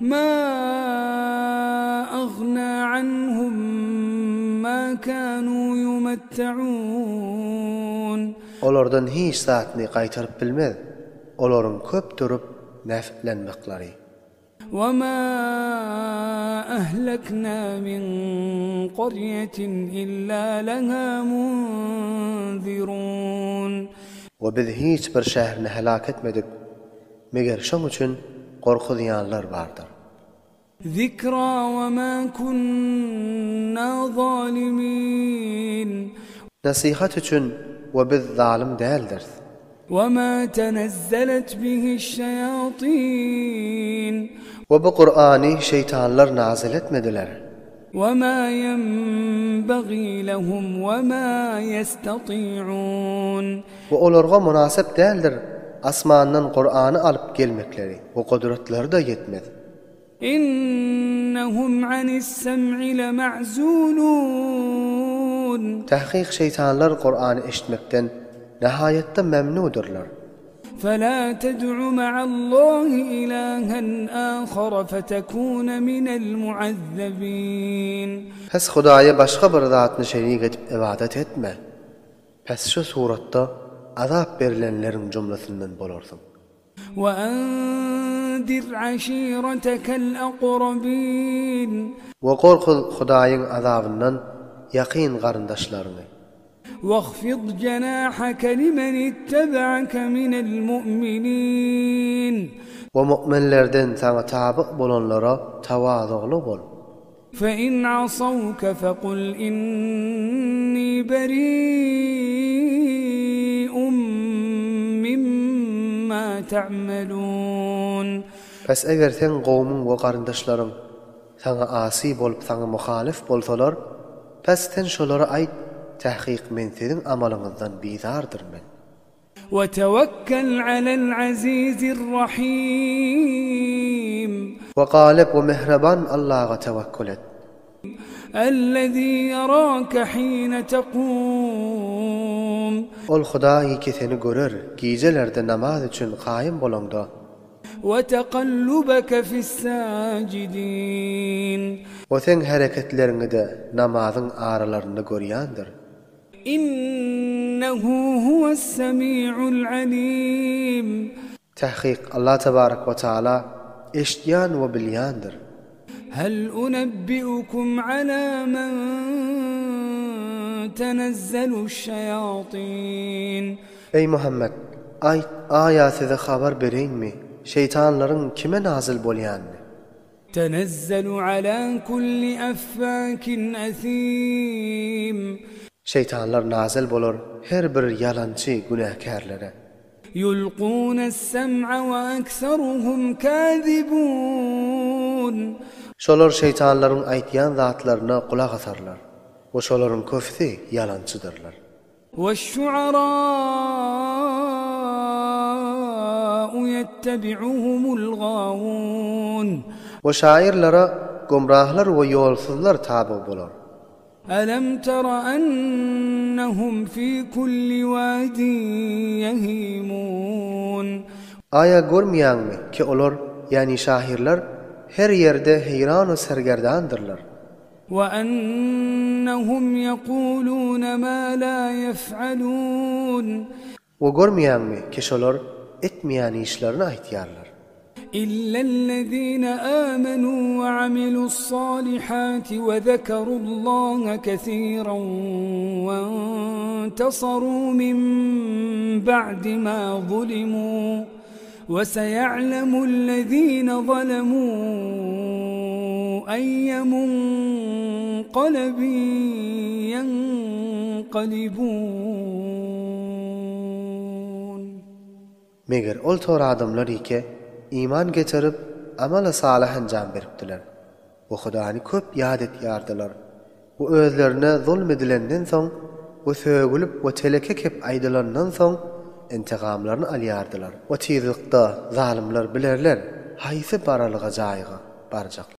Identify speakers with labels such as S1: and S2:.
S1: Ma agna anhum ma kanu yumatta'un.
S2: Olardan hiç zatny gaýtaryp bilmez, olaryň köp durup neflenmeklary.
S1: Wa ma ahlakna min qaryatin illa laha munzirun.
S2: We biz hiç bir şährini helak etmedik, Meger şoň üçin gorkuzýanlar bardyr.
S1: Zikra we ma kunna zalimin.
S2: Nesihat üçin we biz zalym däldiris.
S1: We ma tenezzelet bihi'ş-şeýatin.
S2: We bu Kurany şeýtanlar nazyl etmediler.
S1: We ma ýenbagî lehum we ma ýestati'ûn.
S2: We olarga mynasyp däldir asmandan Kurany alyp gelmekleri we gudratlary-da ýetmez.
S1: Innehum anis-sem'i lema'zûlûn.
S2: Tahkyk şeýtanlar Kurany eşitmekden nihaýatda memnudyrlar.
S1: Fela ted'u ma'allahi ilahen âhara fetekûne minel mu'azzebîn.
S2: Pes Hudaýa başga bir zatny şerik edip ybadat etme. Pes şu suratda azap berilenleriň jumlasyndan bolarsyň.
S1: Ve enzir aşiretekel akrabin.
S2: We gorkuz Hudaýyň azabyndan ýakyn garyndaşlaryňy.
S1: Wahfid jenahake limen ittebeake minel mu'minin.
S2: We mu'minlerden saňa taby bolanlara tawazugly bol.
S1: Fe in asawke fekul inni beri'un mimma ta'melun.
S2: Pes eger seň gowmuň we garyndaşlaryň Saňa asy bolup saňa muhalyf bolsalar, pes sen şolara aýt, Tahkyk men siziň amalyňyzdan bizardyr men.
S1: We tewekkel alel azizir rahim.
S2: We galyp we mähriban Allaga tewekkül et.
S1: Ellezî ýarâke hîne tekûm.
S2: Ol Hudaý ki seni görer, gijelerde namaz üçin kaýym bolaňda.
S1: We tekallubeke fis-sâcidîn.
S2: O seň hereketleriňi-de namazyň aralarynda görýändir.
S1: Innehu huves-semî'ul alîm.
S2: Tahkyk, Allah tebarek we teala eşidýän we bilýändir.
S1: Hel unebbiukum alâ men tenezzeluş-şeýâtîn.
S2: Eý Muhammet! Aýt, Aýa size habar bereýinmi, şeýtanlaryň kime nazyl bolýanyny?
S1: Tenezzelu alâ kulli affâkin esîm.
S2: Şeýtanlar nazyl bolar her bir ýalançy günäkärlere.
S1: Ýulkûnes-sem'a we ekseruhum kâzibûn.
S2: Şolar şeýtanlaryň aýtýan zatlaryna gulak asarlar we şolaryň köpüsi ýalançydyrlar.
S1: Weş-şu'arâ'u ýettebi'uhumul gâwûn.
S2: We şaýyrlara gümrahlar we ýolsuzlar tabyg bolar.
S1: Elem tera ennehum fî kulli wâdin ýehîmûn.
S2: Aýa görmeýäňmi ki olar, ýagny şahyrlar, her ýerde heýran we sergerdandyrlar.
S1: We ennehum ýekulune ma la ýef'alun.
S2: We görmeýäňmi ki şolar etmeýän işlerini aýtýarlar.
S1: Illellezine amenu we amilussalihati we zekerullaha kesiran wentesaru min ba'di ma zulimu. We seýe'lemullezine zalemû eyye munqalebin ýenqalibûn.
S2: Meger ol tor adamlar ike iman getirip, amaly salyh enjam beripdiler we Hudany köp ýat etýärdiler. We özlerine zulm edilenden soň we sögülip we teleke kep aýdylandan soň intigamlaryny alýardylar. We tizlikde zalymlar bilerler haýsy baralyga jaýyga barjaklar.